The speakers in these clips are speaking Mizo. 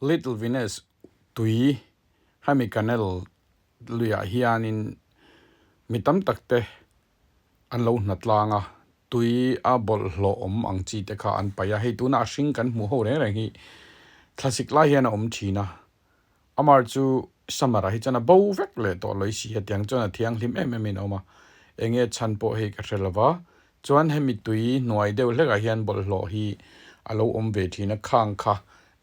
Little Venice tui hemi canal luiah hianin mi tam tak te an lo hna tlang a, tui a bawlhhlawh awm ang chi te kha an paih a, hei tuna a hring kan hmuh ho reng reng hi thlasik lai hian a awm thin a, amar chu summer ah hi chuan a bo vek leh tawh lawih si a tiang chuan a thianghlim em em in a awm a, enge chhan pawh hei ka hre lo va, chuan hemi tui hnuai deuh hlekah hian bawlhhlawh hi a lo awm ve thin a, khang kha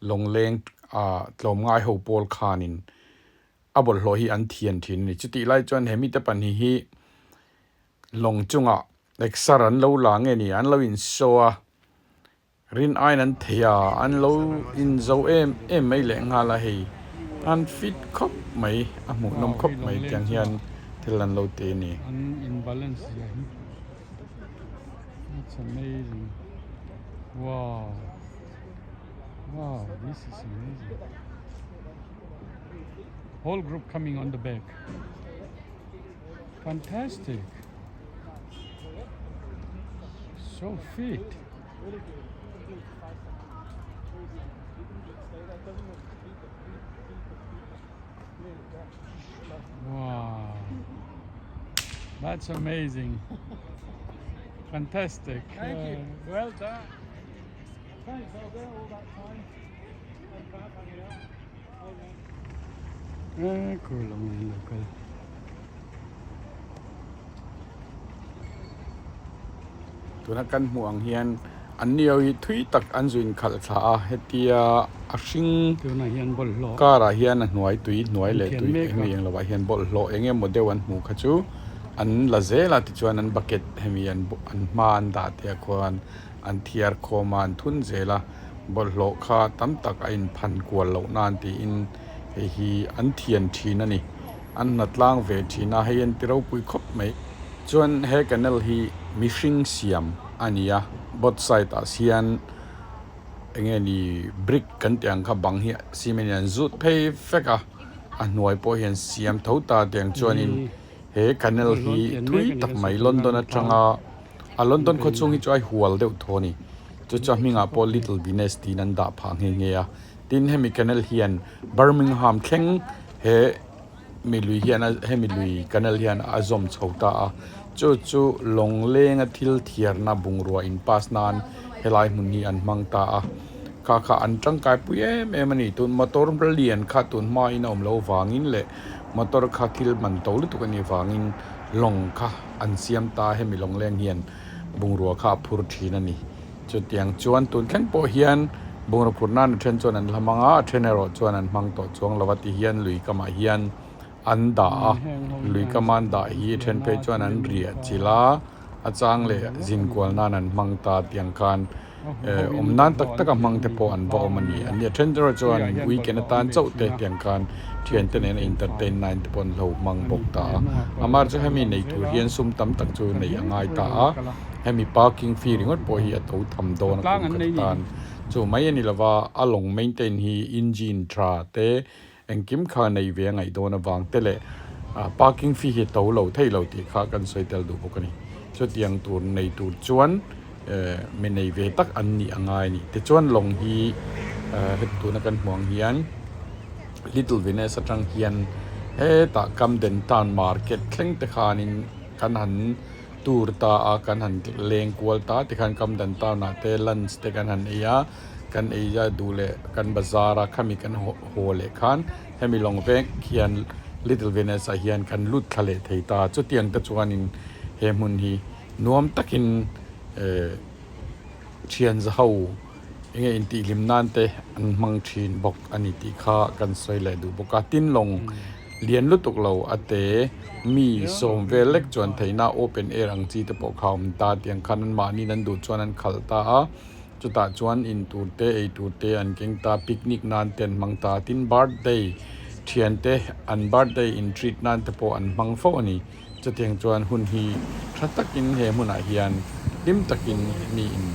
lawngleng ah tlawmngai ho pawl khanin a bawlhhlawh hi an thian thin a ni. Chutih lai chuan he mite pahnih hi lawng chungah exer an lo la nge ni an lo insaw a, rin aiin an thei a, an lo inzo em em mai leh nghal a hei an fit khawp mai a hmuhnawm khawp mai tiang hian thil an lo ti a ni. Whole group coming on the back. Fantastic. So fit. Wow. That's amazing. Fantastic. Thank you. Well done. Thanks, Albert, all that time. Tuna kan hmuh ang hian an ni ho hi thui tak an zu inkhalh thla a, hetia a hring car ah hian a hnuai tui hnuai leh tui eng eng lovah hian bawlhhlawh eng emaw deuh an hmuh kha chu an la zel a, tichuan an bucket hemi an hma an dah te ah khuan an thiar khawm a an thun zel a. Bawlhhlawh kha tam tak a inphan kual loh nan tiin hei hi an thian thin a ni. An hna tlang ve thin a, hei an ti ropui khawp mai. Chuan he canal hi mihring siam a ni a, both side ah hian eng nge ni brick kan tih ang kha bang hi cement in an zut phei vek a, a hnuai pawh hian siam tho ta tiang chuanin he canal hi thui tak mai London atanga A London khaw chhung hi chu a hual deuh thaw a ni. Chu chu a hmingah pawh Little Venice tiin an dah phah nghe nghe a. Tin, hemi canal hian Birmingham thleng he mi lui hian a hemi lui canal hian a zawm chho ta a. Chu chu lawnglenga thil thiarna bungrua in pass nan helai hmun hi an hmang ta a. Kha kha an tangkai pui em em a ni. Tun motor lian kha tun hmain a awm loh vangin leh motor kha thil man to lutuk a nih vangin lawng kha an siam ta hemi lawngleng hian bungrua kha a phur thin a ni. Chutiang chuan tun thleng pawh hian bungraw phur nan a then chuan an la hmang a, a then erawh chuan an hmang tawh chuang lo a ti hian lui kamah hian an dah a, lui kama an dah hi a then phei chuan an riah chilh a, a chang leh zinkual nan an hmang ta tiang khan. Awm nan tak taka hmang te pawh an va awm a ni. An nia then erawh chuan weekend atan chauh te tiang khan thiante nena entertain nine te pawh an hlo hmang bawk ta a. Amah chu hemi nei tur hian sum tam tak chu neih a ngai ta a, hemi parking fee ringawt pawh hi a to tham dawn a kum khat atan. Chu mai a ni lova, a lawng maintain hi engine tha te Engkim kha nei ve a ngaih dawn avang te leh parking fee hi to lo thei lo tih kha kan sawi tel duh bawk a ni. Chutiang tur nei tur chuan mi nei ve tak an nih a ngai a ni. Tichuan lawng hi heti tuna kan hmuh ang hian Little Venice atang hian hetah Camden Town Market thleng te khanin kan han tour ta a, kan han leng kual ta tikhan Camden Town ah te lunch te kan han ei a. Kan ei a duh leh kan bazar a khami kan haw leh khan hemi lawng vek hian Little Venice ah hian kan lut thla leh thei ta. Chutiang te chuanin he hmun hi nuam takin eh thian za ho enge intihhlim nan te an hmang thin bawk a ni tih kha kan sawi leh duh bawk a. Tin lawng lian lutuk lo a te mi sawm vel lek chuan theihna open air ang chi te pawh kha a awm ta tiang khan anmahniin an duh chuan an khalh ta a. Chutah chuan in tur te ei tur te an keng ta, picnic nan te an hmang ta, tin birthday thian te an birthday in treat nan te pawh an hmang fo a ni. Chutiang chuan hun hi tha takin he hmunah hian hlim takin mi in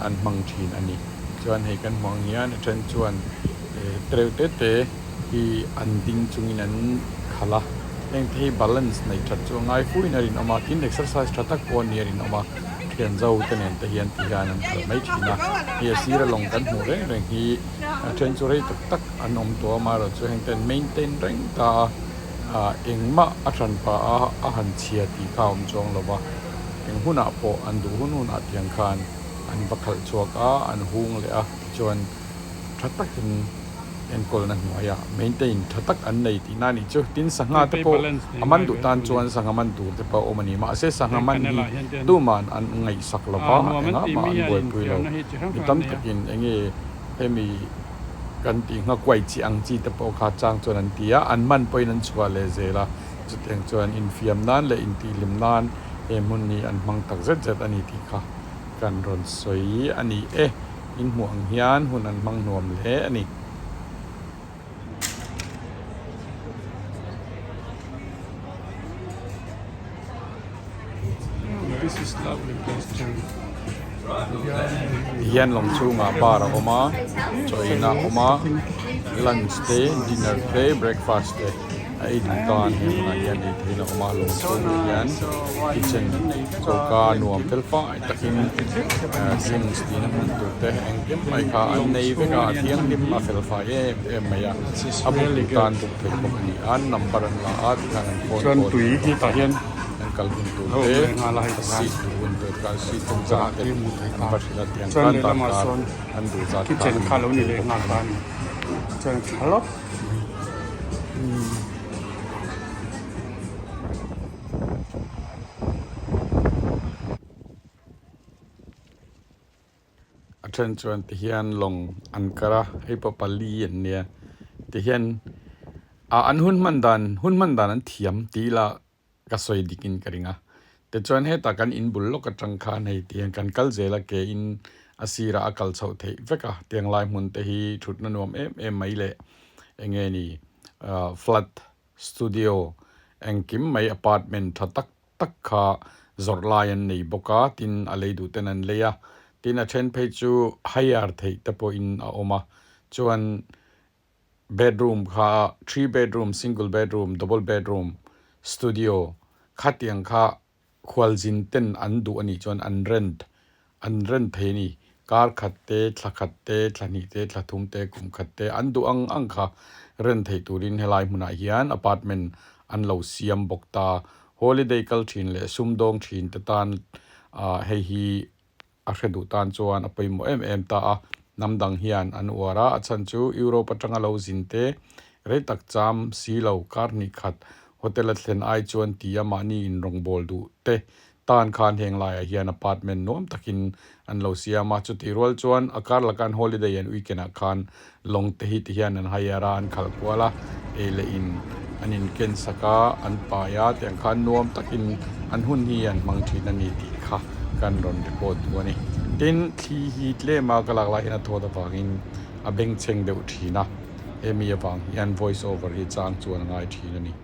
an hmang thin a ni. Chuan hei kan hmuh ang hian a then chuan tereuh te te hi an ding chungin an khalh a, heng te hi balance neih that chu a ngai fuhin a rinawm a, tin exercise tha tak pawh a ni a rinawm a. Thian zo te nen te hian ti hian an khalh mai thin a, hei a sira lawng kan hmuh reng reng hi a then chu rei tak tak an awm tawh a, amaherawh chu heng ten maintain reng ta a, ah engmah a hran pah a a han chhia tih kha a awm chuang lo va, eng hunah pawh an duh hun hunah tiang khan an va khalh chhuak a, an hung leh a tichuan tha takin. Enkawlna hnuaiah maintain tha tak an nei tihna a nih chu. Tin, sangha te pawh a man duh tan chuan sangha man tur te pawh a awm a ni. Mahse, sangha man hi tuman an ngaihsak lo va, engah mah an buaipui lo. Mi tam takin eng nge hemi kan tih nghakuai chi ang chi te pawh kha chang chuan an ti a, an man pawhin an chhuah leh zel a. Chutiang chuan infiam nan leh intihhlim nan he hmun hi an hmang tak zet zet a ni tih kha kan rawn sawi a ni e. In hmuh ang hian hun an hmang nuam hle a ni. Tihian lawng chhungah bar a awm a, chaw eina a awm a, lunch te, dinner te, breakfast te a ei duh tan he hmunah hian ei theihna a awm a, lawng chhungah hian kitchen choka nuam fel fai takin drinks tihna hmun tur te engkim mai kha an nei vek a a thianghlim a fel fai em em mai a a book duh tan book theih bawk a ni a number an la a tikhan an phone call an kal hun tur te seat duh hun tur kha seat duh zat te an va hrilh a tiang khan darkar an duh zat kha an book thei bawk a ni. A then chuan ti hian lawng an kar a hei pawh pali an nia ti hian ah an hun hman dan hun hman dan an thiam tih ila ka sawi dik in ka ring a tichuan hetah kan in bul lawk atang khan hei ti hian kan kal zel a ke in a sirah a kal chhoh theih vek a tiang lai hmun te hi thutna nuam em em mai leh eng nge ni ah flat studio engkim mai apartment tha tak tak kha zawrh lai an nei bawk a, tin a lei duh ten an lei a, tin a then phei chu hire theih te pawhin a awm a, chuan bedroom kha three bedroom, single bedroom, double bedroom, studio khatiang kha khualzin ten an duh a nih chuan an rent an rent thei a ni, kar khat te, thla khat te, thla hnih te, thla thum te, kum khat te an duh ang ang kha rent theih turin helai hmunah hian apartment an lo siam bawk ta. Holiday kal thin leh sumdawng thin te tan ah hei hi a hre duh tan chuan a pawimawh em em ta a, hnam dang hian an uar a, a chhan chu Europe atanga lo zin te rei tak cham si lo kar hnih khat hotel a thlen ai chuan tia mahni in rawngbâwl duh te Tan khan heng laiah hian apartment nuam takin an lo siam a, chutih rual chuan a kar laka an holiday an weekend ah khan lawng te hi ti hian an hire a, an khalh kual a, ei leh in an in ken sak a, an pai a, tiang khan nuam takin an hun hi an hmang thin a ni tih kha kan rawn record duh a ni. Tin, thli hi tlem a ka lak lai hian a thawt avangin a bengchheng deuh thin a, hemi avang hian voice over hi chang chuan a ngai thin a ni.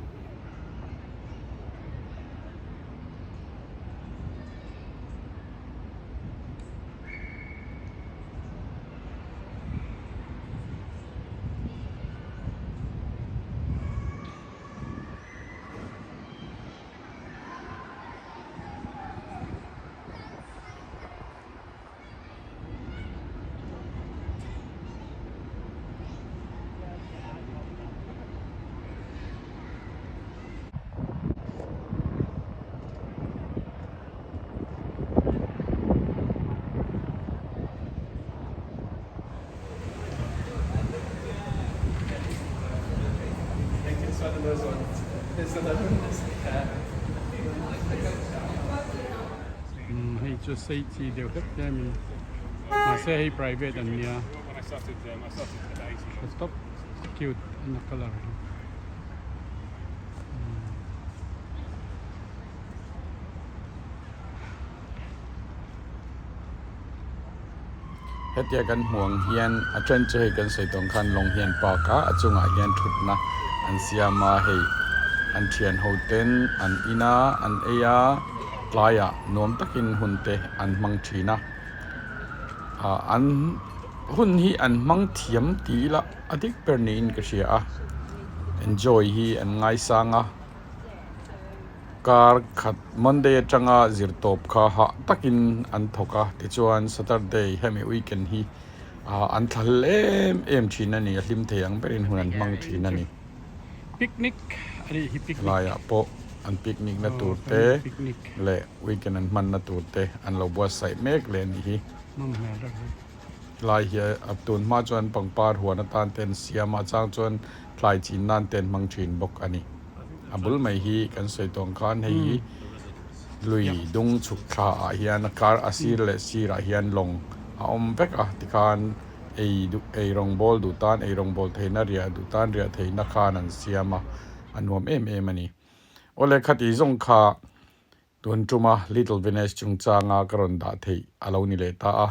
Hei chu sei chi deuh hlek hle mai mahse hei private an nia stop cute in a colour hi. Hetia kan hmuh ang hian a then chu hei kan sawi tawng khan lawng hian park a a chungah hian thutna an siam a hei an thian ho ten an in a an ei a tlaiah nuam takin hun te an hmang thin a ah an hun hi an hmang thiam tih ila a dik ber niin ka hria a enjoy hi an ngaisang a. Kar khat Monday atanga zirtawp kha hah takin an thawk a, tichuan Saturday hemi weekend hi an thlahlel em em thin a ni, a hlim thei ang berin hun an hmang thin a ni. Picnic a nih hi picnic. Laiah pawh an picnic na tur te leh weekend an hmanna tur te an lo buatsaih mek leh a nih hi. Lai hi a tun hma chuan pangpar huan atan te an siam a, a chang chuan thlai chin nan te an hmang thin bawk a ni. A bul mai hi kan sawi tawh ang khan hei hi lui dung chhuk thla ah hian a kar a sir leh sir ah hian lawng a awm vek a tikhan ei duh ei rawng bawl duh tan ei rawng bawl theihna riah duh tan riah theihna khan an siam a, a nuam em em a ni. Awle khati zawng kha Tun tuma Little Venice chungchanga ka rawn dah theih a lo ni leh ta a,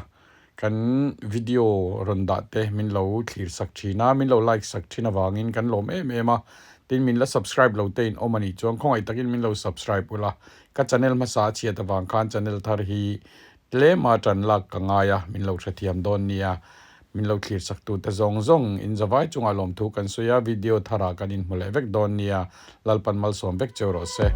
kan video rawn dah te min lo thlir sak thin a, min lo like sak thin avangin kan lawm em em a, tin min la subscribe lo te in awm a nih chuan khawngaih takin min lo subscribe ula, ka channel hmasa a chhiat avang khan channel thar hi tlema tan lak ka ngai a, min lo hrethiam dawn nia, min lo thlir sak tu te zawng zawng in zavai chungah lawmthu kan sawi a, video tharah kan inhmu leh vek dawn nia, Lalpan malsawm vek cheu rawh se.